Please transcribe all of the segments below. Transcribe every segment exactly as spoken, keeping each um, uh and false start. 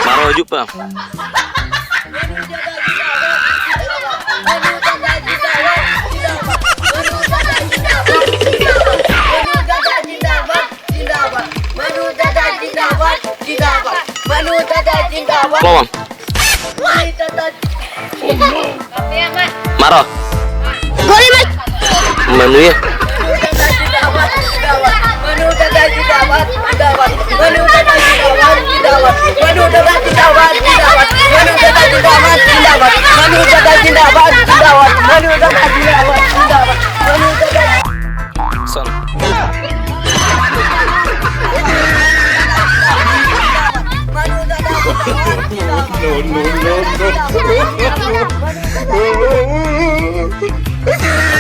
ᱢᱟᱨᱚ ᱦᱤᱡᱩᱜ ᱯᱮ᱾ ᱞᱚᱵᱚᱱ᱾ ᱢᱟᱨᱚ᱾ ᱜᱳᱞᱤ ᱢᱟᱨ᱾ ᱢᱟᱹᱱᱩᱭᱟ᱾ ᱮᱠᱥᱚᱱ᱾ No, no, no, no.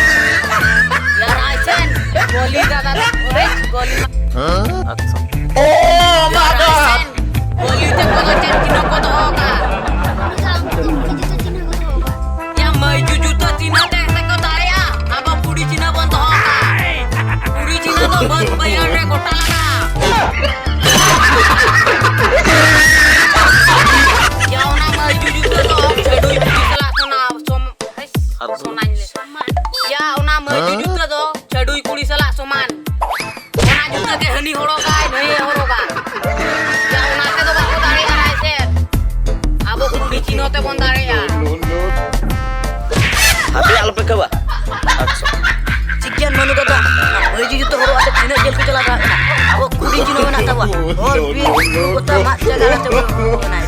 ᱭᱟᱨ ᱟᱭᱥᱮᱱ, ᱜᱚᱞᱤ ᱫᱟᱫᱟ ᱫᱚ, ᱚᱭ, ᱜᱚᱞᱤ ᱢᱟ-, ᱟᱪᱪᱷᱟ᱾ ᱭᱟᱨ ᱟᱭᱥᱮᱱ, ᱜᱚᱞᱤ ᱛᱮ ᱠᱚᱫᱚ ᱪᱮᱫ ᱪᱤᱱᱦᱟᱹ ᱠᱚ ᱫᱚᱦᱚ ᱠᱟᱜᱼᱟ? ᱭᱟ ᱢᱟᱹᱭ ᱡᱩᱡᱩ ᱛᱚ ᱪᱤᱱᱦᱟᱹ ᱛᱮ ᱥᱮ ᱠᱚ ᱫᱟᱲᱮᱭᱟᱜᱼᱟ? ᱟᱵᱚ ᱠᱩᱲᱤ ᱪᱤᱱᱦᱟᱹ ᱵᱚᱱ ᱫᱚᱦᱚ ᱠᱟᱜᱼᱟ᱾ ᱠᱩᱲᱤ ᱪᱤᱱᱦᱟᱹ ᱫᱚ ᱵᱟᱹᱫᱽ ᱵᱟᱹᱭᱦᱟᱹᱲ ᱨᱮ ᱜᱚᱴᱟ ᱞᱟᱜᱟᱜᱼᱟ᱾ ᱭᱟ ᱚᱱᱟ ᱢᱟᱹᱭ ᱡᱩᱡᱩ ᱛᱚ ᱪᱷᱟᱹᱰᱩᱭ ᱠᱩᱲᱤ ᱥᱟᱞᱟᱜ ᱥᱚᱱᱟ, ᱥᱚᱢ-, ᱟᱨ ᱥᱚᱱᱟᱧ ᱞᱮ᱾ ᱭᱟ, ᱚᱱᱟ ᱢᱟᱹᱭ ᱡᱩᱛᱟᱹ ᱫᱚ ᱪᱟᱹᱰᱩᱭ ᱠᱩᱲᱤ ᱥᱟᱞᱟᱜ ᱥᱚᱢᱟᱱ᱾ ᱚᱱᱟ ᱡᱩᱛᱟᱹ ᱜᱮ ᱦᱟᱹᱱᱤ ᱦᱚᱨᱚᱜᱟᱭ, ᱱᱟᱹᱭᱮ ᱦᱚᱨᱚᱜᱟ᱾ ᱭᱟ, ᱚᱱᱟ ᱛᱮᱫᱚ ᱵᱟᱠᱚ ᱫᱟᱲᱮᱭᱟᱜᱼᱟ ᱨᱟᱭᱥᱮᱱ᱾ ᱟᱵᱚ ᱠᱩᱲᱤ ᱪᱤᱱᱦᱟᱹ ᱛᱮᱵᱚᱱ ᱫᱟᱲᱮᱭᱟᱜᱼᱟ᱾ ᱦᱟᱯᱮ, ᱟᱞᱚᱯᱮ ᱠᱟᱹᱣᱟ᱾ ᱟᱪᱪᱷᱟ᱾ ᱪᱤᱠᱟᱹᱭᱟᱢ ᱢᱟᱹᱱᱩ ᱫᱟᱫᱟ? ᱢᱟᱹᱭ ᱡᱩᱛᱟᱹ ᱦᱚᱨᱚᱜ ᱟᱛᱮ ᱛᱤᱱᱟᱹᱜ ᱡᱷᱟᱹᱞ ᱠᱚ ᱪᱟᱞᱟᱣ ᱫᱟᱲᱮᱭᱟᱜ ᱠᱟᱱᱟ? ᱟᱵᱚ ᱠᱩᱲᱤ ᱪᱤᱱᱦᱟᱹ ᱢᱮᱱᱟᱜ ᱛᱟᱵᱚᱱᱟ᱾ ᱦᱚᱨ ᱵᱤᱨ ᱵᱩᱨᱩ ᱜᱚᱴᱟ ᱢᱟᱫ ᱡᱟᱭᱜᱟ ᱨᱮ ᱪᱟᱵᱟ ᱠᱟᱱᱟ᱾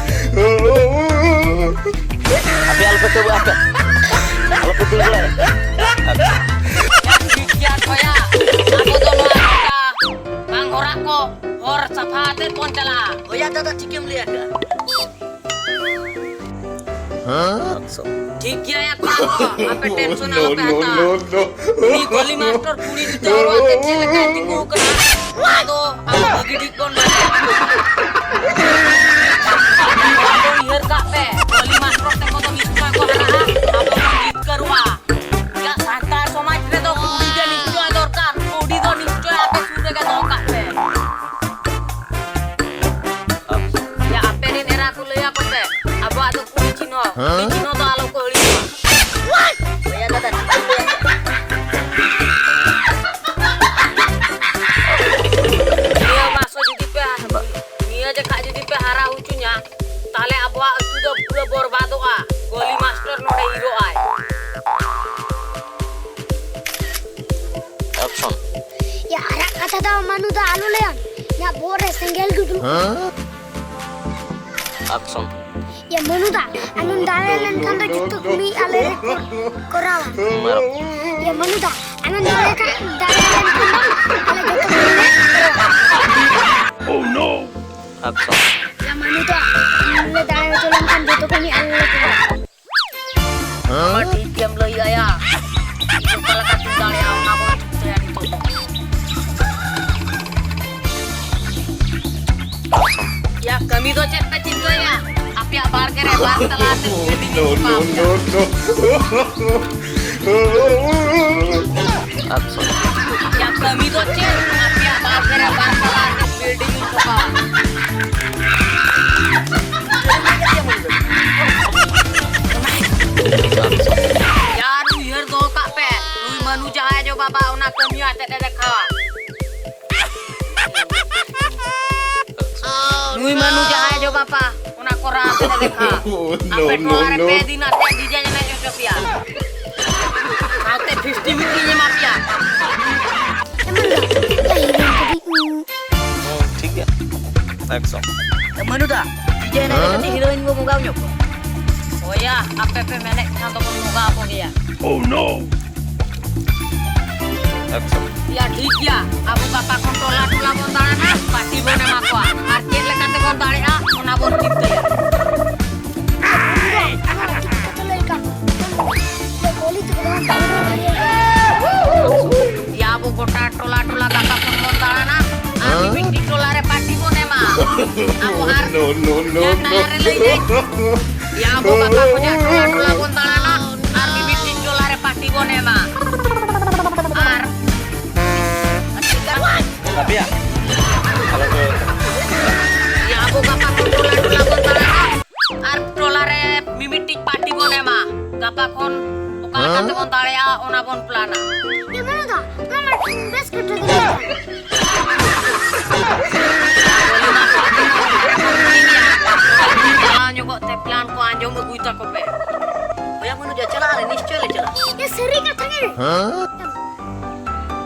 ᱟᱯᱮ ᱟᱞᱚᱯᱮ ᱠᱟᱹᱣᱟ, ᱟᱯᱮ ᱟᱞᱚᱯᱮ ᱫᱟᱹᱲ ᱵᱟᱲᱟᱭᱟ᱾ ᱴᱷᱤᱠ ᱜᱮᱭᱟ ᱛᱚᱭᱟ, ᱟᱵᱚ ᱫᱚ ᱱᱚᱣᱟ ᱜᱚᱴᱟ ᱵᱟᱝ ᱦᱚᱨᱟᱜ ᱠᱚ ᱦᱚᱨ ᱥᱟᱯᱷᱟ ᱟᱛᱮ ᱵᱚᱱ ᱪᱟᱞᱟᱜᱼᱟ᱾ ᱦᱳᱭᱟ ᱫᱟᱫᱟ, ᱴᱷᱤᱠᱮᱢ ᱞᱟᱹᱭ ᱟᱠᱟᱫᱼᱟ᱾ ᱴᱷᱤᱠ ᱜᱮᱭᱟ ᱭᱟ ᱠᱚᱲᱟ ᱠᱚ, ᱟᱯᱮ ᱴᱮᱱᱥᱚᱱ ᱟᱞᱚᱯᱮ ᱦᱟᱛᱟᱣᱟ᱾ ᱩᱱᱤ ᱜᱚᱞᱤ ᱢᱟᱥᱴᱚᱨ ᱠᱩᱲᱤ ᱜᱤᱫᱽᱨᱟᱹ ᱦᱚᱲ ᱟᱛᱮ ᱪᱮᱫ ᱞᱮᱠᱟᱭ ᱛᱤᱸᱜᱩ ᱟᱠᱟᱱᱟ, ᱚᱱᱟ ᱫᱚ ᱟᱵᱚ ᱵᱷᱟᱹᱜᱤ ᱴᱷᱤᱠ ᱵᱚᱱ ᱵᱟᱰᱟᱭᱟ᱾ ᱱᱚᱣᱟ ᱫᱚ ᱩᱭᱦᱟᱹᱨ ᱠᱟᱜ ᱯᱮ, ᱜᱚᱞᱤ ᱢᱟᱥᱴᱚᱨ ᱛᱮᱠᱚ ᱫᱚ ᱢᱤᱫ ᱥᱚᱢᱚᱭ ᱠᱚ ᱦᱟᱨᱟᱜᱼᱟ, ᱟᱵᱚ ᱵᱚᱱ ᱡᱤᱛᱠᱟᱹᱨᱚᱜᱼᱟ᱾ ᱭᱟ ᱥᱟᱱᱛᱟᱲ ᱥᱚᱢᱟᱡᱽ ᱨᱮᱫᱚ ᱠᱩᱲᱤ ᱜᱮ ᱱᱤᱥᱪᱚᱭ ᱫᱚᱨᱠᱟᱨ, ᱠᱩᱲᱤ ᱫᱚ ᱱᱤᱥᱪᱚᱭ ᱟᱯᱮ ᱥᱩᱨ ᱨᱮᱜᱮ ᱫᱚᱦᱚ ᱠᱟᱜ ᱯᱮ᱾ ᱭᱟ ᱟᱯᱮ ᱨᱮᱱ ᱮᱨᱟ ᱠᱚ ᱞᱟᱹᱭ ᱟᱠᱚ ᱯᱮ, ᱟᱵᱚᱣᱟᱜ ᱫᱚ ᱠᱩᱲᱤ ᱪᱤᱱᱦᱟᱹ, ᱠᱩᱲᱤ ᱪᱤᱱᱦᱟᱹ ᱫᱚ ᱟᱞᱚ ᱠᱚ ᱦᱤᱲᱤᱧ ᱢᱟ᱾ ᱦᱳᱭ ᱭᱟ ᱫᱟᱫᱟ, ᱴᱷᱤᱠ ᱜᱮᱢ ᱞᱟᱹᱭ ᱟᱠᱟᱫ᱾ ᱱᱤᱭᱟᱹ ᱢᱟᱥ ᱦᱚᱸ ᱡᱩᱫᱤ ᱯᱮ, ᱱᱤᱭᱟᱹ ᱡᱚᱠᱷᱟ ᱡᱩᱫᱤ ᱯᱮ ᱦᱟᱨᱟ ᱦᱚᱪᱚᱧᱟ, ᱛᱟᱦᱞᱮ ᱟᱵᱚᱣᱟᱜ ᱟᱹᱛᱩ ᱫᱚ ᱯᱩᱨᱟᱹ ᱵᱚᱨᱵᱟᱫᱚᱜᱼᱟ᱾ ᱜᱚᱞᱤ ᱢᱟᱥᱴᱚᱨ ᱱᱚᱰᱮ ᱦᱤᱨᱳᱜ ᱟᱭ᱾ ᱮᱠᱥᱚᱱ᱾ ᱭᱟ, ᱟᱨᱟᱜ ᱠᱟᱛᱷᱟ ᱫᱚ ᱢᱟᱱᱩ ᱫᱟ ᱟᱞᱚ ᱞᱟᱹᱭᱟᱢ᱾ ᱤᱧᱟᱹᱜ ᱵᱚᱦᱚᱜ ᱨᱮ ᱥᱮᱸᱜᱮᱞ ᱜᱮ ᱩᱰᱩᱠ᱾ ᱮᱠᱥᱚᱱ᱾ ᱭᱟ, ᱢᱟᱱᱩ ᱫᱟ, ᱟᱢᱮᱢ ᱫᱟᱲᱮ ᱞᱮᱱᱠᱷᱟᱱ ᱫᱚ ᱡᱚᱛᱚ ᱠᱟᱹᱢᱤ ᱟᱞᱮ ᱞᱮ ᱠᱚᱨᱟᱣᱟ᱾ ᱢᱮᱨᱚᱢ᱾ ᱭᱟ, ᱢᱟᱱᱩ ᱫᱟ, ᱟᱢᱮᱢ ᱫᱟᱲᱮ ᱠᱷᱟᱱ, ᱫᱟᱲᱮ ᱞᱮᱱᱠᱷᱟᱱ ᱫᱚ ᱟᱞᱮ ᱡᱚᱛᱚ ᱠᱟᱹᱢᱤ ᱞᱮ ᱠᱚᱨᱟᱣᱟ᱾ ᱮᱠᱥᱚᱱ᱾ ᱭᱟ, ᱢᱟᱱᱩ ᱫᱟ, ᱟᱢ ᱞᱮ ᱫᱟᱲᱮ ᱦᱚᱪᱚ ᱞᱮᱱᱠᱷᱟᱱ ᱡᱚᱛᱚ ᱠᱟᱹᱢᱤ ᱟᱞᱮ ᱞᱮ ᱠᱚᱨᱟᱣᱟ᱾ ᱟᱢ ᱢᱟ ᱴᱷᱤᱠ ᱜᱮᱢ ᱞᱟᱹᱭ ᱟᱭᱟ᱾ ᱤᱧ ᱚᱠᱟ ᱞᱮᱠᱟᱛᱤᱧ ᱫᱟᱲᱮᱭᱟᱜᱼᱟ, ᱚᱱᱟ ᱵᱚᱱ ᱪᱤᱱᱛᱟᱹᱭᱟ ᱱᱤᱛᱚᱜ ᱫᱚ᱾ ᱭᱟ, ᱠᱟᱹᱢᱤ ᱫᱚ ᱪᱮᱫ ᱯᱮ ᱪᱤᱱᱛᱟᱹᱭᱟ? ᱟᱯᱮᱭᱟᱜ ᱵᱟᱲᱜᱮ ᱨᱮ ᱵᱟᱨ ᱛᱟᱞᱟ ᱛᱮ building ᱤᱧ ᱴᱷᱚᱠᱟᱣ ᱯᱮᱭᱟ᱾ ᱟᱪᱪᱷᱟ᱾ ᱭᱟ, ᱠᱟᱹᱢᱤ ᱫᱚ ᱪᱮᱫ? ᱟᱯᱮᱭᱟᱜ ᱵᱟᱲᱜᱮ ᱨᱮ ᱵᱟᱨ ᱛᱟᱞᱟ ᱛᱮ building ᱤᱧ ᱴᱷᱚᱠᱟᱣᱟ᱾ ᱭᱟᱨ, ᱩᱭᱦᱟᱹᱨ ᱫᱚᱦᱚ ᱠᱟᱜ ᱯᱮ, ᱱᱩᱭ ᱢᱟᱹᱱᱩ ᱡᱟᱦᱟᱸᱭ ᱡᱚ ᱵᱟᱵᱟ ᱚᱱᱟ ᱠᱟᱹᱢᱤ ᱟᱛᱮᱫ ᱮ ᱫᱮᱠᱷᱟᱣᱟ᱾ ᱱᱩᱭ ᱢᱟᱹᱱᱩ ᱡᱟᱦᱟᱸᱭ ᱡᱚ ᱵᱟᱵᱟ ᱚᱱᱟ ᱠᱚᱨᱟᱣ ᱟᱛᱮᱫ ᱮ ᱫᱮᱠᱷᱟᱣᱟ᱾ ᱟᱯᱮ ᱴᱚᱞᱟ ᱨᱮ ᱯᱮ ᱫᱤᱱ ᱟᱛᱮᱫ design ᱮᱱᱮᱡ ᱦᱚᱪᱚ ᱯᱮᱭᱟ᱾ ᱥᱟᱶᱛᱮ ᱯᱷᱤᱥᱴᱤ ᱢᱤᱫᱴᱤᱡ ᱮᱢᱟ ᱯᱮᱭᱟ᱾ ᱦᱮᱸ, ᱴᱷᱤᱠ ᱜᱮᱭᱟ᱾ ᱮᱠᱫᱚᱢ᱾ ᱮ, ᱢᱟᱹᱱᱩ ᱫᱟ, ᱰᱤᱡᱮ ᱮᱱᱮᱡ ᱨᱮ ᱠᱟᱹᱴᱤᱡ heroine ᱵᱚ ᱵᱚᱸᱜᱟ ᱧᱚᱜ ᱠᱚᱣᱟ᱾ ᱦᱳᱭᱟ, ᱟᱯᱮ ᱯᱮ ᱢᱮᱱᱮᱫ ᱠᱷᱟᱱ ᱫᱚᱵᱚᱱ ᱵᱚᱸᱜᱟ ᱟᱠᱚ ᱜᱮᱭᱟ᱾ Oh no! ᱮᱠᱫᱚᱢ᱾ ᱭᱟ, ᱴᱷᱤᱠ ᱜᱮᱭᱟ, ᱟᱵᱚ ᱜᱟᱯᱟ ᱠᱷᱚᱱ ᱴᱚᱞᱟ ᱴᱚᱞᱟ ᱵᱚᱱ ᱫᱟᱬᱟᱱᱟ, party ᱵᱚᱱ ᱮᱢᱟ ᱠᱚᱣᱟ, ᱟᱨ ᱪᱮᱫ ᱞᱮᱠᱟ ᱛᱮᱵᱚᱱ ᱫᱟᱲᱮᱭᱟᱜᱼᱟ, ᱚᱱᱟ ᱵᱚᱱ ᱪᱤᱱᱛᱟᱹᱭᱟ᱾ ᱟᱵᱚ ᱟᱨ no, no, no, ᱡᱟᱦᱟᱸ no. ᱴᱟᱭᱟᱨ ᱨᱮ ᱞᱟᱹᱭ ᱫᱟᱭ, ᱭᱟ ᱟᱵᱚ ᱜᱟᱯᱟ ᱠᱷᱚᱱᱟᱜ ᱴᱚᱞᱟ ᱴᱚᱞᱟ ᱵᱚᱱ ᱫᱟᱬᱟᱱᱟ ᱟᱨ ᱢᱤᱢᱤᱫᱴᱤᱡ ᱴᱚᱞᱟ ᱨᱮ ᱯᱟᱨᱴᱤ ᱵᱚᱱ ᱮᱢᱟ᱾ ᱟᱨ ᱟᱯᱮᱭᱟ? ᱭᱟ ᱟᱵᱚ ᱜᱟᱯᱟ ᱠᱷᱚᱱ ᱴᱚᱞᱟ ᱴᱚᱞᱟ ᱵᱚᱱ ᱫᱟᱬᱟᱱᱟ ᱟᱨ ᱴᱚᱞᱟ ᱨᱮ ᱢᱤᱢᱤᱫᱴᱤᱡ ᱯᱟᱨᱴᱤ ᱵᱚᱱ ᱮᱢᱟ᱾ ᱜᱟᱯᱟ ᱠᱷᱚᱱ ᱚᱠᱟ ᱞᱮᱠᱟ ᱛᱮᱵᱚᱱ ᱫᱟᱲᱮᱭᱟᱜᱼᱟ ᱚᱱᱟ ᱵᱚᱱ ᱯᱞᱟᱱᱟ᱾ ᱮ ᱢᱟᱱᱩ ᱫᱟ, ᱚᱱᱟ ᱢᱟ ᱵᱮᱥ ᱠᱟᱛᱷᱟ ᱜᱮ ᱞᱟᱹᱭ ᱫᱟ᱾ ᱪᱟᱞᱟᱣ ᱧᱚᱜᱚᱜ ᱛᱮ ᱯᱞᱟᱱ ᱠᱚ ᱟᱸᱡᱚᱢ ᱟᱹᱜᱩᱭ ᱛᱟᱠᱚ ᱯᱮ᱾ ᱦᱳᱭᱟ ᱢᱟᱱᱩ ᱫᱟ, ᱪᱟᱞᱟᱜ ᱟᱞᱮ, ᱱᱤᱥᱪᱚᱭ ᱞᱮ ᱪᱟᱞᱟᱜᱼᱟ᱾ ᱮ ᱥᱟᱹᱨᱤ ᱠᱟᱛᱷᱟ ᱜᱮ᱾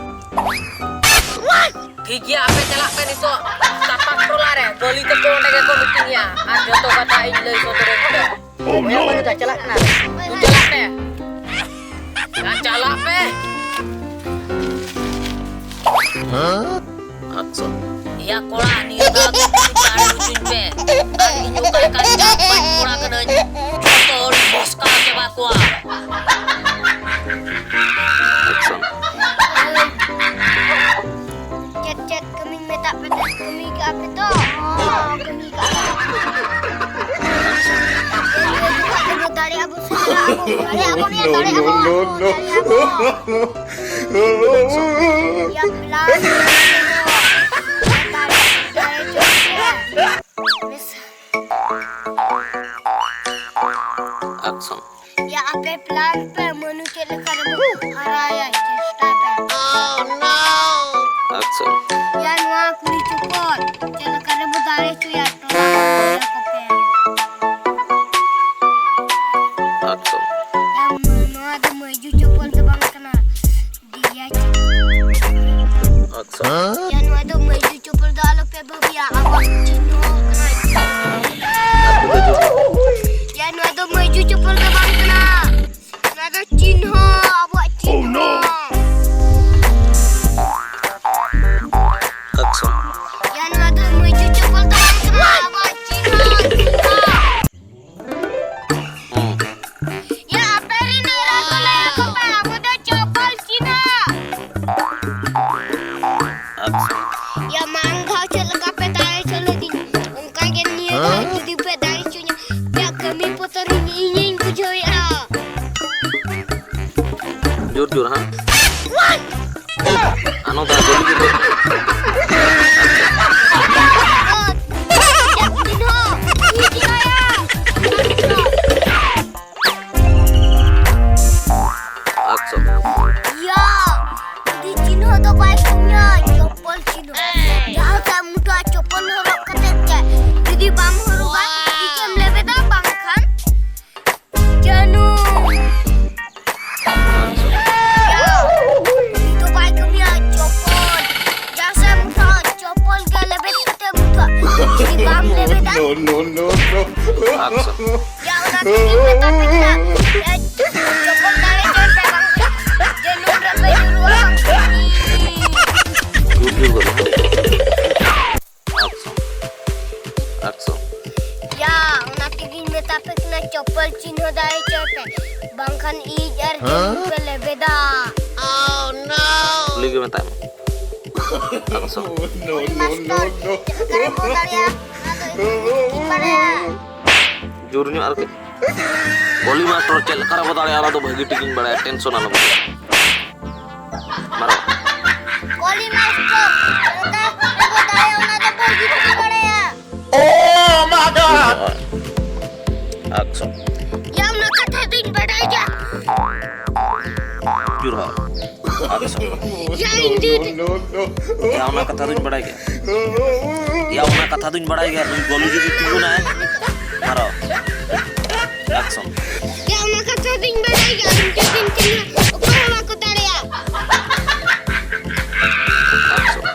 ᱴᱷᱤᱠ ᱜᱮᱭᱟ, ᱟᱯᱮ ᱪᱟᱞᱟᱜ ᱯᱮ ᱱᱤᱛᱚᱜ ᱛᱟᱯᱟᱠ ᱴᱚᱞᱟ ᱨᱮ, ᱵᱟᱹᱞᱤ ᱛᱟᱠᱚ ᱚᱸᱰᱮ ᱜᱮᱠᱚ ᱢᱤᱴᱤᱝ ᱮᱜᱼᱟ, ᱟᱨ ᱡᱚᱛᱚ ᱠᱟᱛᱷᱟ ᱤᱧ ᱞᱟᱹᱭ ᱥᱚᱫᱚᱨᱟᱹᱧ ᱯᱮ᱾ ᱦᱳᱭᱟ ᱢᱟᱱᱩ ᱫᱟ, ᱪᱟᱞᱟᱜ ᱠᱟᱱᱟ ᱞᱮ᱾ ᱛᱩ ᱪᱟᱞᱟᱜ ᱯᱮ᱾ ᱭᱟ, ᱪᱟᱞᱟᱜ ᱯᱮ᱾ ᱟᱪᱪᱷᱟ᱾ ᱭᱟ ᱠᱚᱲᱟ, ᱱᱤᱭᱟᱹ ᱫᱷᱟᱣ ᱫᱚ ᱠᱟᱹᱴᱤᱡ ᱫᱟᱲᱮ ᱦᱚᱪᱚᱧ ᱯᱮ᱾ ᱟᱨ ᱤᱧ ᱚᱠᱟ ᱞᱮᱠᱟᱱ ᱡᱟᱛ ᱯᱟᱹᱧ ᱠᱚᱲᱟ ᱠᱟᱹᱱᱟᱹᱧ, ᱡᱚᱛᱚ ᱦᱚᱲᱤᱧ ᱵᱷᱚᱥᱠᱟᱣ ᱪᱟᱵᱟ ᱠᱚᱣᱟ᱾ ᱟᱪᱪᱷᱟ᱾ ᱪᱮᱫ ᱪᱮᱫ ᱠᱟᱹᱢᱤᱧ ᱢᱮᱛᱟᱜ ᱯᱮ ᱛᱟᱦᱮᱸᱫ, ᱠᱟᱹᱢᱤ ᱠᱟᱜᱼᱟ ᱯᱮ ᱛᱚ? ᱦᱚᱸ, ᱠᱟᱹᱢᱤ ᱠᱟᱜᱼᱟ ᱞᱮ᱾ ᱪᱮᱫ ᱞᱮ ᱩᱫᱩᱜ ᱠᱟᱜ ᱯᱮ, ᱫᱟᱲᱮᱭᱟᱜᱼᱟ ᱵᱚ ᱥᱮ ᱫᱟᱲᱮᱭᱟᱜᱼᱟ ᱵᱚ, ᱫᱟᱲᱮᱭᱟᱜᱼᱟ ᱵᱚ, ᱫᱟᱲᱮᱭᱟᱜᱼᱟ ᱵᱚ᱾ ᱭᱟ ᱯᱞᱟᱥ᱾ ᱫᱟᱲᱮ, ᱫᱟᱲᱮ ᱪᱚ ᱯᱮ᱾ ᱵᱮᱥ᱾ ᱟᱠᱥᱚᱱ᱾ ᱭᱟ, ᱟᱯᱮ ᱯᱞᱟᱱ ᱯᱮ, ᱢᱟᱹᱱᱩ ᱪᱮᱫ ᱞᱮᱠᱟ ᱨᱮᱵᱚ ᱦᱟᱨᱟᱭᱟ, ᱪᱮᱥᱴᱟᱭ ᱯᱮ᱾ ᱟᱠᱥᱚᱱ᱾ ᱭᱟ, ᱱᱚᱣᱟ ᱠᱩᱲᱤ ᱪᱚᱯᱚᱞ ᱪᱮᱫ ᱞᱮᱠᱟ ᱨᱮᱵᱚ ᱫᱟᱲᱮ ᱦᱚᱪᱚᱭᱟ, ᱴᱚᱞᱟ ᱠᱚ ᱠᱚᱯᱮ᱾ ᱟᱠᱥᱚᱱ᱾ ᱭᱟ, ᱱᱚᱣᱟ ᱫᱚ ᱢᱟᱹᱭᱡᱩ ᱪᱚᱯᱚᱞ ᱫᱚ ᱵᱟᱝ ᱠᱟᱱᱟ, ᱫᱮᱭᱟ ᱪᱚᱯᱚᱞ᱾ ᱟᱠᱥᱚᱱ᱾ ᱭᱟ, ᱱᱚᱣᱟ ᱫᱚ ᱢᱟᱹᱭᱡᱩ ᱪᱚᱯᱚᱞ ᱫᱚ ᱟᱞᱚᱯᱮ ᱵᱷᱟᱹᱵᱤᱭᱟ, ᱟᱵᱚᱣᱟᱜ ᱪᱤᱱᱦᱟᱹ ᱠᱟᱱᱟ᱾ ᱭᱟ, ᱱᱚᱣᱟ ᱫᱚ ᱢᱟᱹᱭᱡᱩ ᱪᱚᱯᱚᱞ ᱫᱚ ᱵᱟᱝ ᱠᱟᱱᱟ, ᱱᱚᱣᱟ ᱫᱚ ᱪᱤᱱᱦᱟᱹ, ᱟᱵᱚᱣᱟᱜ ᱪᱤᱱᱦᱟᱹ᱾ ᱟᱠᱥᱚᱱ᱾ ᱭᱟ, ᱱᱚᱣᱟ ᱫᱚ ᱢᱟᱹᱭᱡᱩ ᱪᱚᱯᱚᱞ ᱫᱚ ᱵᱟᱝ ᱠᱟᱱᱟ, ᱟᱵᱚᱣᱟᱜ ᱪᱤᱱᱦᱟᱹ, ᱪᱤᱱᱦᱟᱹ᱾ ᱦᱩᱸ᱾ ᱭᱟ, ᱟᱯᱮ ᱨᱮᱱ ᱮᱨᱟ ᱠᱚ ᱞᱟᱹᱭ ᱟᱠᱚ ᱯᱮ, ᱟᱵᱚ ᱫᱚ ᱪᱚᱯᱚᱞ ᱪᱤᱱᱦᱟᱹ᱾ ᱟᱪᱪᱷᱟ᱾ ᱭᱟ, ᱢᱟᱲᱟᱝ ᱫᱷᱟᱣ ᱪᱮᱫ ᱞᱮᱠᱟ ᱯᱮ ᱛᱟᱦᱮᱸ ᱦᱚᱪᱚ ᱞᱮᱫᱮ ᱡᱩᱫᱤ ᱯᱮ ᱫᱟᱲᱮ ᱦᱚᱪᱚᱧᱟ, ᱟᱯᱮᱭᱟᱜ ᱠᱟᱹᱢᱤ ᱯᱚᱛᱚᱨ ᱤᱧ, ᱤᱧᱤᱧ ᱵᱩᱡᱷᱟᱹᱣᱮᱫᱼᱟ᱾ ᱡᱳᱨ ᱡᱳᱨ, ᱦᱟᱸ? ᱟᱱᱚ ᱫᱟ ᱜᱚᱞᱤ ᱜᱮ᱾ ᱟᱠᱥᱚᱱ᱾ ᱭᱟ, ᱡᱩᱫᱤ ᱪᱤᱱᱦᱟᱹ ᱫᱚ ᱵᱟᱭ ᱠᱟᱹᱢᱤᱭᱟ, ᱪᱚᱯᱯᱚᱞ ᱪᱤᱱᱦᱟᱹ᱾ ᱡᱟᱦᱟᱸ ᱥᱮᱫ ᱢᱩᱴᱷᱟᱹ ᱪᱚᱯᱯᱚᱞ ᱦᱚᱨᱚᱜ ᱠᱟᱛᱮ ᱪᱮᱫ? ᱡᱩᱫᱤ ᱵᱟᱢ ᱦᱚᱨᱚᱜᱟ, ᱛᱤ ᱛᱮᱢ ᱞᱮᱵᱮᱫᱟ, ᱵᱟᱝᱠᱷᱟᱱ ᱡᱟᱹᱱᱩᱢ᱾ ᱭᱟ, ᱩᱱᱤ ᱫᱚ ᱵᱟᱭ ᱠᱟᱹᱢᱤᱭᱟ, ᱪᱚᱯᱯᱚᱞ᱾ ᱡᱟᱦᱟᱸ ᱥᱮᱫ ᱢᱩᱴᱷᱟᱹ ᱪᱚᱯᱯᱚᱞ ᱜᱮ ᱞᱮᱵᱮᱫ ᱠᱟᱛᱮ ᱢᱩᱴᱷᱟᱹ᱾ ᱡᱩᱫᱤ ᱵᱟᱢ ᱞᱮᱵᱮᱫᱟ, ᱟᱠᱥᱚᱱ᱾ ᱭᱟ, ᱚᱱᱟ ᱛᱮᱜᱮᱧ ᱢᱮᱛᱟ ᱯᱮ ᱠᱟᱱᱟ᱾ ᱭᱟ, ᱪᱚᱯᱯᱚᱞ ᱫᱟᱲᱮ ᱪᱚᱭ ᱯᱮ ᱵᱟᱝᱠᱷᱟᱱ ᱡᱟᱹᱱᱩᱢ ᱨᱮᱯᱮ ᱧᱩᱨᱩᱜᱼᱟ ᱵᱟᱝᱠᱷᱟᱱ᱾ ᱡᱳᱨ ᱡᱳᱨ ᱜᱚᱞᱚ᱾ ᱟᱠᱥᱚᱱ᱾ ᱟᱠᱥᱚᱱ᱾ ᱭᱟ, ᱚᱱᱟ ᱛᱮᱜᱮᱧ ᱢᱮᱛᱟ ᱯᱮ ᱠᱟᱱᱟ, ᱪᱚᱯᱯᱚᱞ ᱪᱤᱱᱦᱟᱹ ᱫᱟᱲᱮ ᱪᱚᱭ ᱯᱮ, ᱵᱟᱝᱠᱷᱟᱱ ᱤᱡ ᱟᱨ ᱡᱟᱹᱱᱩᱢ ᱯᱮ ᱞᱮᱵᱮᱫᱟ᱾ ᱠᱩᱞᱤ ᱜᱮ ᱢᱮᱛᱟᱭ ᱢᱮ᱾ ᱟᱠᱥᱚᱱ᱾ ᱦᱳᱭ, ᱢᱟᱥᱴᱟᱨ, ᱪᱮᱫ ᱞᱮᱠᱟ ᱨᱮ ᱵᱚ ᱫᱟᱲᱮᱭᱟᱜᱼᱟ? ᱚᱱᱟ ᱫᱚ ᱤᱧ ᱵᱟᱹᱧ ᱵᱟᱲᱟᱭᱟ᱾ ᱡᱳᱨ ᱧᱚᱜ ᱟᱨᱠᱤ᱾ ᱜᱚᱞᱤ ᱢᱟᱥᱴᱟᱨ ᱪᱮᱫ ᱞᱮᱠᱟ ᱨᱮ ᱵᱚ ᱫᱟᱲᱮᱭᱟᱜᱼᱟ, ᱚᱱᱟ ᱫᱚ ᱵᱷᱟᱹᱜᱤ ᱴᱷᱤᱠᱤᱧ ᱵᱟᱲᱟᱭᱟ, ᱴᱮᱱᱥᱚᱱ ᱟᱞᱚᱢ ᱦᱟᱛᱟᱣᱟ᱾ ᱢᱟᱨᱚ᱾ ᱜᱚᱞᱤ ᱢᱟᱥᱴᱟᱨ ᱪᱮᱫ ᱞᱮᱠᱟ ᱨᱮ ᱵᱚ ᱫᱟᱲᱮᱭᱟᱜᱼᱟ, ᱚᱱᱟ ᱫᱚ ᱵᱷᱟᱹᱜᱤ ᱴᱷᱤᱠᱤᱧ ᱵᱟᱲᱟᱭᱟ᱾ Oh my God! ᱟᱠᱥᱚᱱ᱾ ᱭᱟ, ᱚᱱᱟ ᱠᱟᱛᱷᱟ ᱫᱚᱧ ᱵᱟᱲᱟᱭ ᱜᱮᱭᱟ᱾ ᱡᱳᱨ ᱦᱚ᱾ ᱟᱠᱥᱚᱱ᱾ ᱭᱟ, ᱤᱧ ᱫᱚ ᱭᱟ, ᱚᱱᱟ ᱠᱟᱛᱷᱟ ᱫᱚᱧ ᱵᱟᱲᱟᱭ ᱜᱮᱭᱟ᱾ ᱭᱟ, ᱚᱱᱟ ᱠᱟᱛᱷᱟ ᱫᱚᱧ ᱵᱟᱲᱟᱭ ᱜᱮᱭᱟ᱾ ᱱᱩᱭ ᱜᱚᱞᱩ ᱡᱩᱫᱤ ᱛᱤᱸᱜᱩᱱᱟᱭ, ᱟᱨᱚ᱾ ᱟᱠᱥᱚᱱ᱾ ᱭᱟ, ᱚᱱᱟ ᱠᱟᱛᱷᱟ ᱫᱚᱧ ᱵᱟᱲᱟᱭ ᱜᱮᱭᱟ᱾ ᱤᱧ ᱡᱩᱫᱤᱧ ᱛᱤᱸᱜᱩᱱᱟ, ᱚᱠᱚᱭ ᱦᱚᱸ ᱵᱟᱠᱚ ᱫᱟᱲᱮᱭᱟᱜᱼᱟ᱾ ᱟᱠᱥᱚᱱ᱾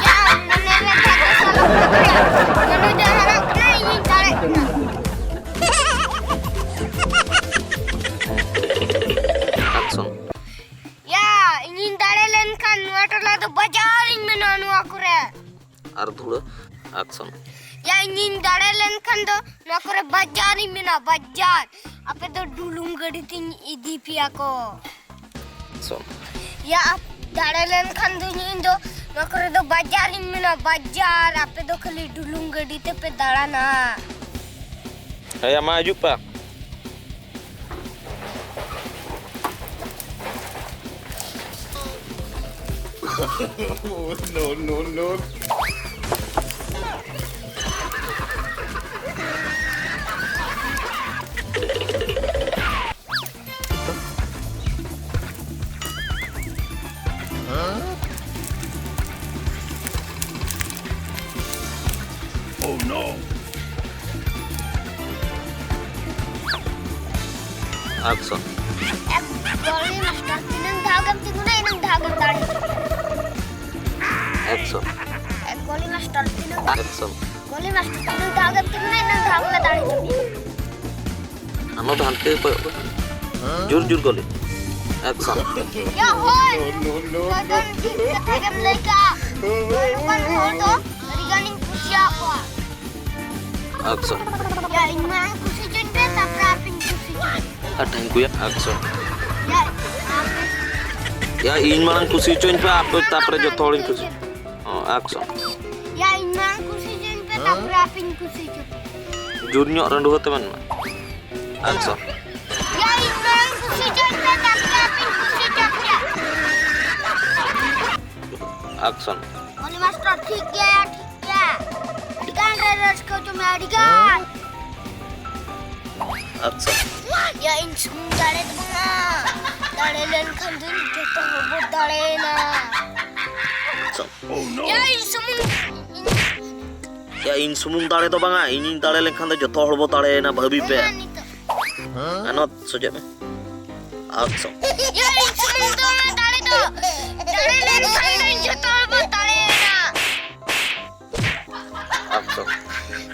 ᱭᱟ, ᱢᱟᱱᱮ ᱞᱮᱠᱟ ᱫᱚ ᱥᱟᱞᱟ ᱠᱚ ᱫᱟᱲᱮᱭᱟᱜᱼᱟ᱾ ᱢᱟᱱᱮ ᱡᱟᱦᱟᱱᱟᱜ ᱠᱟᱱᱟ, ᱤᱧᱤᱧ ᱫᱟᱲᱮᱭᱟᱜ ᱠᱟᱱᱟ᱾ ᱟᱠᱥᱚᱱ᱾ ᱭᱟ, ᱤᱧᱤᱧ ᱫᱟᱲᱮ ᱞᱮᱱᱠᱷᱟᱱ ᱱᱚᱣᱟ ᱴᱚᱞᱟ ᱫᱚ ᱵᱟᱡᱟᱨᱤᱧ ᱢᱮᱱᱟ ᱱᱚᱣᱟ ᱠᱚᱨᱮ᱾ ᱟᱨ ᱫᱷᱩᱲᱟᱹ, ᱟᱠᱥᱚᱱ᱾ ᱭᱟ, ᱤᱧᱤᱧ ᱫᱟᱲᱮ ᱞᱮᱱᱠᱷᱟᱱ ᱫᱚ ᱱᱚᱣᱟ ᱠᱚᱨᱮ ᱵᱟᱡᱟᱨᱤᱧ ᱢᱮᱱᱟ, ᱵᱟᱡᱟᱨ᱾ ᱟᱯᱮ ᱫᱚ ᱰᱩᱞᱩᱝ ᱜᱟᱹᱰᱤ ᱛᱤᱧ ᱤᱫᱤ ᱯᱮᱭᱟ ᱠᱚ᱾ ᱟᱠᱥᱚᱱ᱾ ᱭᱟ, ᱟᱯ-, ᱫᱟᱲᱮ ᱞᱮᱱᱠᱷᱟᱱ ᱫᱚ ᱤᱧ ᱫᱚ ᱱᱚᱣᱟ ᱠᱚᱨᱮ ᱫᱚ ᱵᱟᱡᱟᱨᱤᱧ ᱢᱮᱱᱟ, ᱵᱟᱡᱟᱨ᱾ ᱟᱯᱮ ᱫᱚ ᱠᱷᱟᱹᱞᱤ ᱰᱩᱞᱩᱝ ᱜᱟᱹᱰᱤ ᱛᱮᱯᱮ ᱫᱟᱬᱟᱱᱟ᱾ ᱦᱮᱸᱭᱟ, ᱢᱟ ᱦᱤᱡᱩᱜ ᱯᱮ᱾ No, no, no. Oh no! Action. ᱮᱠ ᱜᱚᱞᱤ ᱢᱟᱥᱴᱟᱨ, ᱛᱤᱱᱟᱹᱝ ᱫᱷᱟᱣ ᱜᱮᱢ ᱛᱤᱸᱜᱩᱱᱟ, ᱤᱱᱟᱹᱝ ᱫᱷᱟᱣ ᱜᱮᱢ ᱫᱟᱲᱮᱭᱟᱜᱼᱟ᱾ Action. ᱮᱠ ᱜᱚᱞᱤ ᱢᱟᱥᱴᱟᱨ, ᱛᱤᱱᱟᱹᱝ Action. ᱜᱚᱞᱤ ᱢᱟᱥᱴᱟᱨ, ᱛᱤᱱᱟᱹᱝ ᱫᱷᱟᱣ ᱜᱮᱢ ᱛᱤᱸᱜᱩᱱᱟ, ᱤᱱᱟᱹᱝ ᱫᱷᱟᱣ ᱜᱮᱞᱮ ᱫᱟᱲᱮ ᱦᱚᱪᱚ ᱢᱮᱭᱟ᱾ ᱟᱢ ᱫᱚ ᱦᱟᱱᱛᱮ ᱠᱚᱭᱚᱜ ᱠᱚ᱾ ᱡᱳᱨ ᱡᱳᱨ ᱜᱚᱞᱤ᱾ Action. ᱭᱟ ᱦᱳᱭ᱾ ᱵᱚᱫᱚᱞ ᱴᱷᱤᱠ ᱠᱟᱛᱷᱟ ᱜᱮᱢ ᱞᱟᱹᱭ ᱠᱟᱜᱼᱟ᱾ ᱱᱚᱝᱠᱟᱱ ᱦᱚᱲ ᱫᱚ ᱟᱹᱰᱤ ᱜᱟᱱᱤᱧ ᱠᱩᱥᱤᱭᱟᱠᱚᱣᱟ᱾ Action. ᱭᱟ, ᱤᱧ ᱢᱟᱲᱟᱝ ᱠᱩᱥᱤ ᱦᱚᱪᱚᱧ ᱯᱮ, ᱛᱟᱨᱯᱚᱨᱮ ᱟᱯᱮᱧ ᱠᱩᱥᱤ ᱦᱚᱪᱚᱧᱟ᱾ ᱟᱨ ᱴᱷᱮᱝᱠᱩᱭᱟ, action. ᱭᱟ, ᱟᱯᱮ ᱭᱟ, ᱤᱧ ᱢᱟᱲᱟᱝ ᱠᱩᱥᱤ ᱦᱚᱪᱚᱧ ᱯᱮ, ᱟᱯᱮ ᱛᱟᱨᱯᱚᱨᱮ ᱡᱚᱛᱚ ᱦᱚᱲᱤᱧ ᱠᱩᱥᱤ᱾ ᱦᱚᱸ, action. ᱭᱟ, ᱤᱧ ᱢᱟᱲᱟᱝ ᱠᱩᱥᱤ ᱦᱚᱪᱚᱧ ᱯᱮ, ᱛᱟᱨᱯᱚᱨᱮ ᱟᱯᱮᱧ ᱠᱩᱥᱤ ᱦᱚᱪᱚ ᱯᱮᱭᱟ᱾ ᱡᱳᱨ ᱧᱚᱜ ᱨᱟᱹᱰᱩ ᱟᱛᱮ ᱢᱮᱱ ᱢᱮ᱾ Action. ᱭᱟ, ᱤᱧ ᱢᱟᱲᱟᱝ ᱠᱩᱥᱤ ᱦᱚᱪᱚᱧ ᱯᱮ, ᱛᱟᱨᱯᱚᱨᱮ ᱟᱯᱮᱧ ᱠᱩᱥᱤ ᱦᱚᱪᱚ ᱯᱮᱭᱟ᱾ Action. ᱩᱱᱤ ᱢᱟᱥᱴᱟᱨ ᱴᱷᱤᱠ ᱜᱮᱭᱟ, ᱴᱷᱤᱠ ᱜᱮᱭᱟ᱾ ᱟᱹᱰᱤ ᱜᱟᱱ ᱨᱮ ᱨᱟᱹᱥᱠᱟᱹ ᱦᱚᱪᱚ ᱢᱮ, ᱟᱹᱰᱤ ᱜᱟᱱ᱾ Action. ᱭᱟ, ᱤᱧ ᱥᱩᱢᱩᱝ ᱫᱟᱲᱮ ᱫᱚ ᱵᱟᱝᱟ᱾ ᱫᱟᱲᱮ ᱞᱮᱱᱠᱷᱟᱱ ᱫᱚᱧ ᱡᱚᱛᱚ ᱦᱚᱲ ᱵᱚ ᱫᱟᱲᱮᱭᱮᱱᱟ᱾ Action. ᱭᱟ, ᱤᱧ ᱥᱩᱢᱩᱝ ᱭᱟ, ᱤᱧ ᱥᱩᱢᱩᱝ ᱫᱟᱲᱮ ᱫᱚ ᱵᱟᱝᱟ, ᱤᱧᱤᱧ ᱫᱟᱲᱮ ᱞᱮᱱᱠᱷᱟᱱ ᱫᱚ ᱡᱚᱛᱚ ᱦᱚᱲ ᱵᱚ ᱫᱟᱲᱮᱭᱮᱱᱟ, ᱵᱷᱟᱹᱵᱤ ᱯᱮ᱾ ᱢᱟ ᱱᱤᱛᱚᱜ᱾ ᱟᱨ ᱱᱚᱣᱟ ᱥᱚᱡᱷᱮ ᱢᱮ᱾ Action. ᱭᱟ, ᱤᱧ ᱥᱩᱢᱩᱝ ᱫᱚ ᱵᱟᱝᱟ ᱫᱟᱲᱮ ᱫᱚ᱾ ᱫᱟᱲᱮ ᱞᱮᱱᱠᱷᱟᱱ ᱫᱚ ᱡᱚᱛᱚ ᱦᱚᱲ ᱵᱚ ᱫᱟᱲᱮᱭᱮᱱᱟ᱾ Action.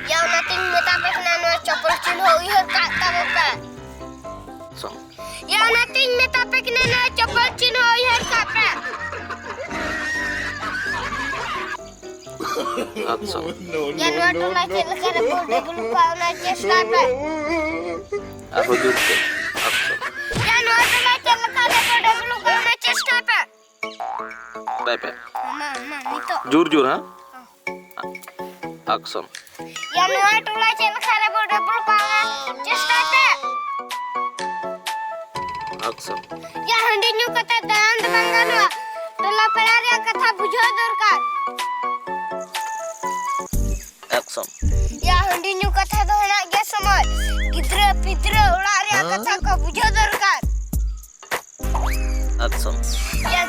ᱭᱟ, ᱚᱱᱟᱛᱤᱧ ᱢᱮᱛᱟ ᱯᱮ ᱠᱟᱱᱟ, ᱱᱚᱣᱟ ᱪᱚᱯᱚᱞ ᱪᱤᱱᱦᱟᱹ ᱩᱭᱦᱟᱹᱨ ᱠᱟᱜ ᱛᱟᱵᱚ ᱯᱮ᱾ Action. ᱭᱟ, ᱚᱱᱟᱛᱤᱧ ᱢᱮᱛᱟ ᱯᱮ ᱠᱟᱱᱟ, ᱱᱚᱣᱟ ᱪᱚᱯᱚᱞ ᱪᱤᱱᱦᱟᱹ ᱩᱭᱦᱟᱹᱨ ᱠᱟᱜ ᱯᱮ᱾ Action. ᱭᱟ, ᱱᱚᱣᱟ ᱴᱚᱞᱟ ᱪᱮᱫ ᱞᱮᱠᱟ ᱨᱮᱵᱚ develop ᱟ, ᱚᱱᱟ ᱪᱮᱥᱴᱟᱭ ᱯᱮ᱾ ᱟᱨᱦᱚᱸ ᱡᱳᱨ ᱛᱮ᱾ Action. ᱭᱟ, ᱱᱚᱣᱟ ᱴᱚᱞᱟ ᱪᱮᱫ ᱞᱮᱠᱟ ᱨᱮᱵᱚ develop ᱟ, ᱚᱱᱟ ᱪᱮᱥᱴᱟᱭ ᱯᱮ᱾ ᱵᱟᱭ ᱯᱮ᱾ ᱢᱟ, ᱢᱟ, ᱱᱤᱛᱚᱜ᱾ ᱡᱳᱨ ᱡᱳᱨ, ᱦᱮᱸ? Action. ᱭᱟ, ᱱᱚᱣᱟ ᱴᱚᱞᱟ ᱪᱮᱫ ᱞᱮᱠᱟ ᱨᱮᱵᱚ develop ᱟ? ᱪᱮᱥᱴᱟᱭ ᱯᱮ᱾ Action. ᱭᱟ, ᱦᱟᱺᱰᱤ ᱧᱩ ᱠᱟᱛᱮ ᱫᱟᱬᱟᱱ ᱫᱚ ᱵᱟᱝ ᱜᱟᱱᱚᱜᱼᱟ᱾ ᱴᱚᱞᱟ ᱯᱟᱲᱟ ᱨᱮᱭᱟᱜ ᱠᱟᱛᱷᱟ ᱵᱩᱡᱷᱟᱹᱣ ᱫᱚᱨᱠᱟᱨ᱾ Action. ᱭᱟ, ᱦᱟᱺᱰᱤ ᱧᱩ ᱠᱟᱛᱷᱟ ᱫᱚ ᱦᱮᱱᱟᱜ ᱜᱮᱭᱟ ᱥᱚᱢᱚᱭ᱾ ᱜᱤᱫᱽᱨᱟᱹ ᱯᱤᱫᱽᱨᱟᱹ ᱚᱲᱟᱜ ᱨᱮᱭᱟᱜ ᱠᱟᱛᱷᱟ ᱠᱚ ᱵᱩᱡᱷᱟᱹᱣ ᱫᱚᱨᱠᱟᱨ᱾ Action. ᱭᱟ,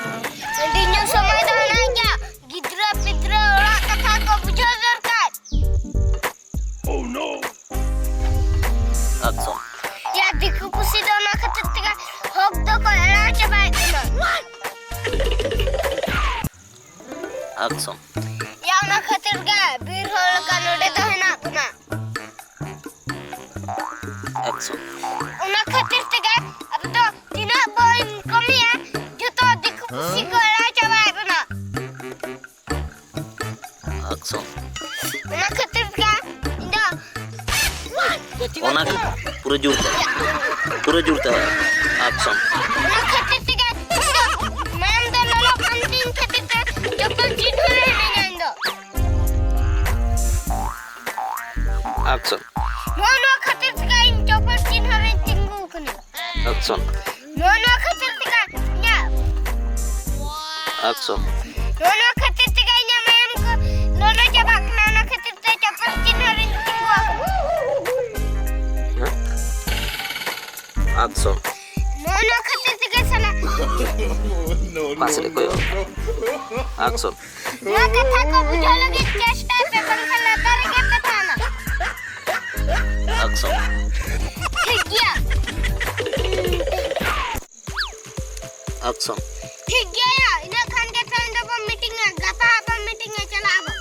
ᱦᱟᱺᱰᱤ ᱧᱩ ᱥᱚᱢᱚᱭ ᱫᱚ ᱦᱮᱱᱟᱜ ᱜᱮᱭᱟ᱾ ᱜᱤᱫᱽᱨᱟᱹ ᱯᱤᱫᱽᱨᱟᱹ ᱚᱲᱟᱜ ᱠᱟᱛᱷᱟ ᱠᱚ ᱵᱩᱡᱷᱟᱹᱣ ᱫᱚᱨᱠᱟᱨ᱾ Oh no! Action. ᱭᱟ, ᱫᱤᱠᱩ ᱯᱩᱥᱤ ᱫᱚ ᱚᱱᱟ ᱠᱷᱟᱹᱛᱤᱨ ᱛᱮᱜᱮ ᱦᱚᱠ ᱫᱚᱠᱚ ᱮᱲᱟᱣ ᱪᱟᱵᱟᱭᱮᱫ ᱵᱚᱱᱟ᱾ Action. ᱭᱟ, ᱚᱱᱟ ᱠᱷᱟᱹᱛᱤᱨ ᱜᱮ ᱵᱤᱨ ᱦᱚᱲ ᱞᱮᱠᱟ ᱱᱚᱰᱮ ᱫᱚ ᱦᱮᱱᱟᱜ ᱵᱚᱱᱟ᱾ Action. ᱚᱱᱟ ᱠᱷᱟᱹᱛᱤᱨ ᱛᱮᱜᱮ ᱟᱵᱚ ᱫᱚ ᱛᱤᱱᱟᱹᱜ ᱵᱚᱱ ᱠᱟᱹᱢᱤᱭᱟ, ᱡᱚᱛᱚ ᱫᱤᱠᱩ ᱯᱩᱥᱤ ᱠᱚ ᱮᱲᱟᱣ ᱪᱟᱵᱟᱭᱮᱫ ᱵᱚᱱᱟ᱾ Action. ᱚᱱᱟ ᱠᱷᱟᱹᱛᱤᱨ ᱜᱮ ᱤᱧ ᱫᱚ ᱚᱱᱟ ᱯᱩᱨᱟᱹ ᱡᱳᱨ ᱛᱮ, ᱯᱩᱨᱟᱹ ᱡᱳᱨ ᱛᱮ᱾ Action. ᱚᱱᱟ ᱠᱷᱟᱹᱛᱤᱨ ᱛᱮᱜᱮ ᱤᱧ ᱫᱚ ᱢᱟᱲᱟᱝ ᱫᱚ ᱞᱚᱞᱚ ᱯᱟᱱᱛᱤᱧ ᱠᱷᱟᱹᱛᱤᱨ ᱛᱮ ᱪᱚᱯᱚᱞ ᱪᱤᱱᱦᱟᱹ ᱨᱮ ᱦᱤᱱᱟᱹᱧᱟ ᱤᱧ ᱫᱚ᱾ Action. ᱱᱚᱣᱟ, ᱱᱚᱣᱟ ᱠᱷᱟᱹᱛᱤᱨ ᱛᱮᱜᱮ ᱤᱧ ᱪᱚᱯᱚᱞ ᱪᱤᱱᱦᱟᱹ ᱨᱮᱧ ᱛᱤᱸᱜᱩ ᱟᱠᱟᱱᱟ᱾ Action. ᱱᱚᱣᱟ, ᱱᱚᱣᱟ ᱠᱷᱟᱹᱛᱤᱨ ᱛᱮᱜᱮ ᱤᱧᱟᱹᱜ Action. ᱱᱚᱣᱟ, ᱱᱚᱣᱟ ᱠᱷᱟᱹᱛᱤᱨ ᱛᱮᱜᱮ ᱤᱧᱟᱹᱜ ᱢᱟᱭᱟᱢ ᱠᱚ ᱞᱚᱞᱚ ᱪᱟᱵᱟᱜ ᱠᱟᱱᱟ, ᱚᱱᱟ ᱠᱷᱟᱹᱛᱤᱨ ᱛᱮ ᱪᱟᱯᱟᱫ ᱪᱤᱱᱦᱟᱹ ᱨᱤᱧ ᱛᱤᱸᱜᱩ ᱟᱠᱟᱱᱟ᱾ Action. ᱱᱚᱣᱟ, ᱱᱚᱣᱟ ᱠᱷᱟᱹᱛᱤᱨ ᱛᱮᱜᱮ ᱥᱟᱞᱟ᱾ ᱚᱠᱟ ᱥᱮᱫ ᱮ ᱠᱚᱭᱚᱜ? Action. ᱱᱚᱣᱟ ᱠᱟᱛᱷᱟ ᱠᱚ ᱵᱩᱡᱷᱟᱹᱣ ᱞᱟᱹᱜᱤᱫ ᱪᱮᱥᱴᱟᱭ ᱯᱮ, ᱵᱟᱝᱠᱷᱟᱱ ᱞᱟᱛᱟᱨ ᱨᱮᱜᱮ ᱯᱮ ᱛᱟᱦᱮᱱᱟ᱾ Action. ᱴᱷᱤᱠ ᱜᱮᱭᱟ᱾ Action. ᱴᱷᱤᱠ ᱜᱮᱭᱟ, ᱤᱱᱟᱹᱜ ᱠᱷᱟᱱ ᱜᱮ ᱛᱮᱦᱮᱧ ᱫᱚᱵᱚᱱ meeting ᱟ, ᱜᱟᱯᱟ ᱦᱟᱸᱜ ᱵᱚᱱ meeting ᱟ, ᱪᱟᱞᱟᱜ ᱟᱵᱚᱱ᱾